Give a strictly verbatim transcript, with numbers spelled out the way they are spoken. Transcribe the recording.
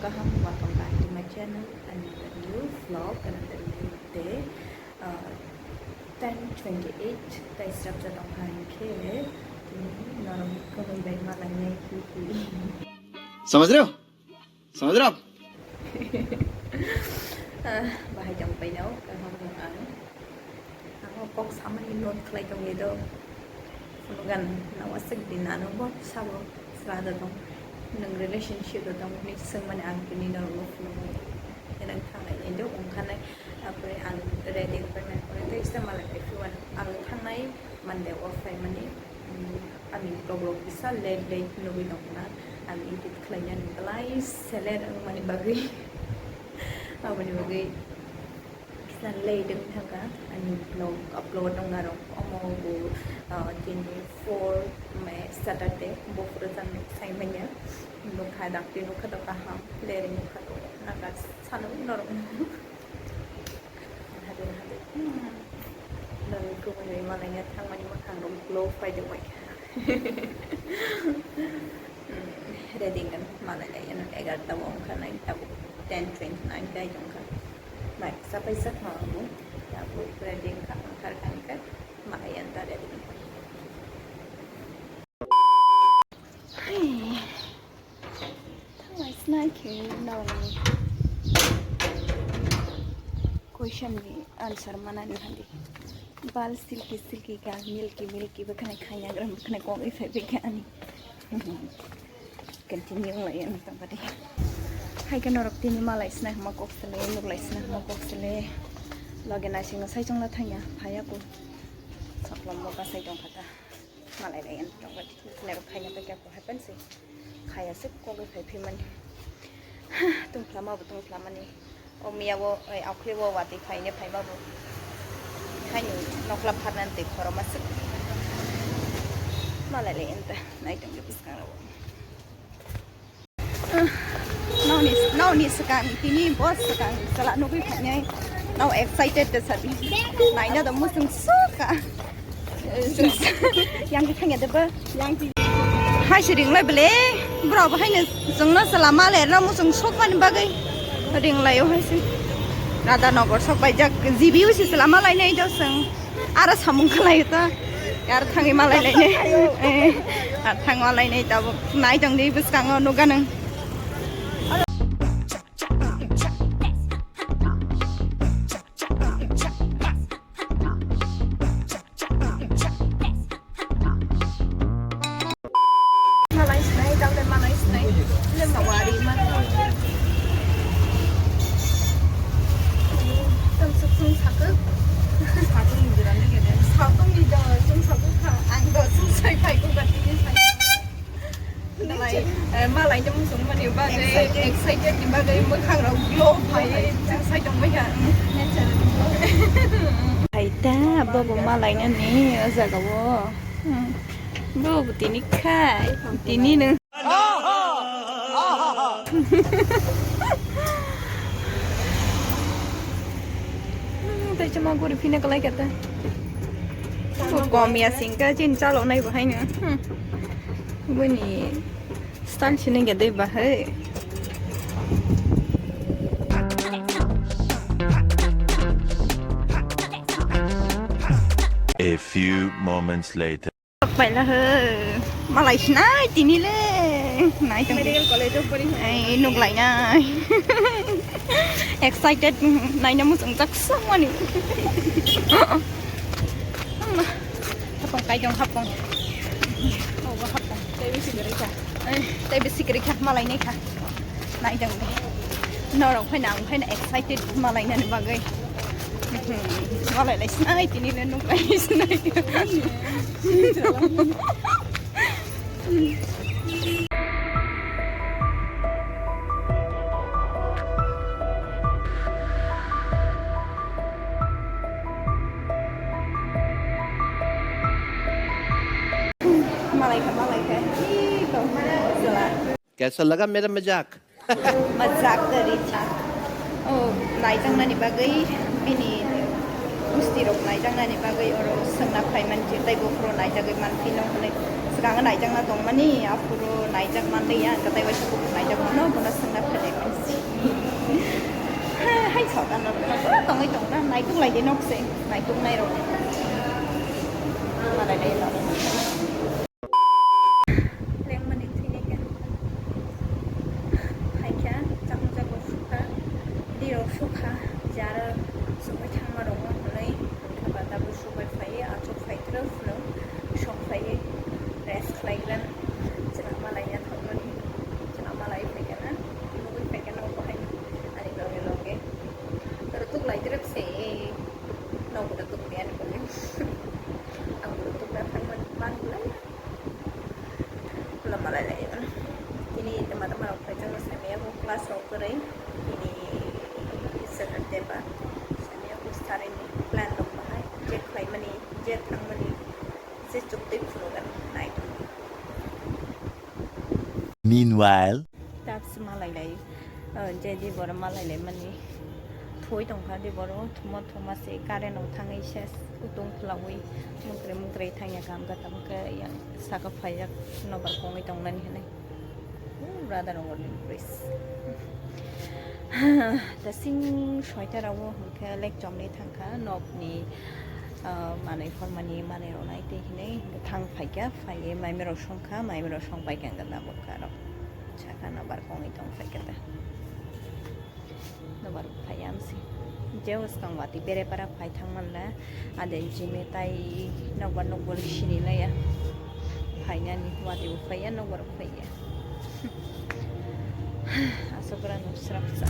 Kaham, welcome back to my channel, another new vlog, another new day. Uh, ten twenty-eight, tai srapjak tongkha hinkhe tini norok kwmwi bai malainai hihi. समझ रहे हो? समझ रहे हो आप? Ah, bahai tongpaino, kaham wng ang. Ang o kok samani note khlai tongwi do. Phunukgan, nang waswk din ano bo sabo sra da tong. Nwng relationship da tong hwnwi swngmani ang tini norokno phunukgo. Enang thangnai ni do wngkha nai. Apre ang ready wngkha nai. Pore tei se malai bai phiyano ang thangnai Monday o phaimani. Hmm, ani vlog rok kisa late late nugwi tongkha na. Ang edit khlainani belai se late wngmani bagwi. Aboni bagwi kisa late wngwi thangkha ani vlog upload wngna rok. Omo bo, ah, tini four May Saturday, buphuru chang sai manya. Nukha dakti nukha to kaham, late nukha to naga sanu norok. Hade hade. Hmm. Nang kubui bai malaina thangmani mwkhang rok glow phai tongmai kha. Hmm, ready kan malai lai ano egarta bo wngkha nai tabuk ten twenty nine kai tongkha. Bai, sapai sak ma bu. Tabuk ready wngkha, wngkha kha, wngkha. Malai yan ta ready wngkha. Hey. Thanglai sinai khe norokni question ni answer manani handi. Bal silky silky ka milky milky bwkhwnai khainyagram bwkhwnai kok iphai bikha ani. Continue wng lai ang tongkha de. Hai khe norok tini malai sinai hwnma kok sele, nuklai sinai hwnma kok sele. Loge naisingno saichungla thangya phaiya ko. Saklombo kasai tongkha ta. Malai lai ang tongkha de. Nero khaina paikha ko happen se. Khaya se kogwi phai phimani. Tungphla ma bo tungphla mani. O miya bo, oi, akhli bo watwi khaine phai ma bo. Khaini nokla pharnani twi khorokma swk. Malai lai enta nai tongdi bwskango. Nokni, nokni swkang tini bo swkang chwla nugwi phainai. Nao excited de sadi. Naina do musung suka. Yang thangya de ba. Yang hai siring lai bele. Bro bo haino jongno sala ma le no musung sok mani bagwi. Ring lai o hai si. Radha Nagar sok bai jak G B U si sala ma lai nai do sung. Aro samung khlai ta. Yar thangwi ma lai lai ne. Eh, ar thang ma lai nai tabuk. Nai tong di bwskango nukha nang. Malai sinai, tamle malai sinai. Sawari ma. Tam suk sung sakuk. Sakuk ni jora ni gede. Sakuk ni do, sung sakuk kha. Ang do sung sai phai ko gati ni sai. Malai, eh, malai ni musung mani bagwi excited ni bagwi mwkhang rok glow phai. Sung sai tong mai kha. Hai ta, bobo malai ni o jaga o. Hmm. Bo tini khai, tini no. Tei chuma guri phina kalai kata. Bo kom ya singka chin chalo nai bo haino. Hmm. Boni style sini gede bahai. A few moments later. Paila he, malai sinai tini le, nai tong. Medical college of Boring. Ai, nuk lai nai. Excited, nai na musung jak samani. Hapong kai jong hapong. Oh, hapong. Tei bisi gari ka. Ai, tei bisi gari ka, malai nai ka. Nai tong. Norok phai nang phai na excited malai nani bagwi. Malai lai sinai tini le nuk lai sinai. Malai kha, malai kha. Ih, kok jela. कैसा लगा मेरा मजाक? Majak gari cha. Oh, naijaknani bagwi bini gusti rok naijaknani bagwi oro swngna phaiman je tei buphuru naijagwi manphino hwnwi swkang naijakna tongmani aphuru naijak manliya, hwnkhe tei waisa buphuru naijak mano, bono swngna phailaimani. Tongwi tongna, naituk lai de nok se, naituk nai rok. Malai lai rok. Lengmani thwini khe. Hai khe, chakma chakma sukha, di rok sukha, jara sugwi thangma rok no hwnwi, wngkha ba tabuk subai phaiwi, achuk phai twrwk phano, sok phaiwi, rest khlai gra, chwla malai ya thangmani, chwla malai phai khe na, nugwi phai khe na, bo hai, ani loge loge. Rutuk lai twrwk se, nogo rutuk ni ani bagwi. Ang rutuk na thangmani man glai. Lama lai lai mano. Tini tama tama rok phai jano samya bo class rok kwrwi. Tini Saturday ba samya bo starting plan rok bahai. Je khlai mani, je thang mani, je chuk twi phunu gan nai. Meanwhile. Tabs malai lai, uh, je di boro malai lai mani. Thoi tongkha di boro, thuma thuma se current rok thangwi se kutung khwlaui mukre mukre thangya kam ka tamo khe yang saka phaijak nobar kongwi tongnani hinwi. Oh, brother rok ni please. Da sing soita rok hwnkhe lek chomni thangkha nokni, uh, manwi formani manwi rok nai tei hinwi thang phaikha, phaiwi maimai rok songkha, maimai rok song paikha hwnkhe tabuk kha rok. Saka nobar kongwi tong phaikha da. Nobar phai amsi. Je uskang wati bere para phai thang manla. Ade jime tai nobar nokbar sini laya. Phainani wati bo phaiya, nobar bo phaiya. Asok rano srapsa.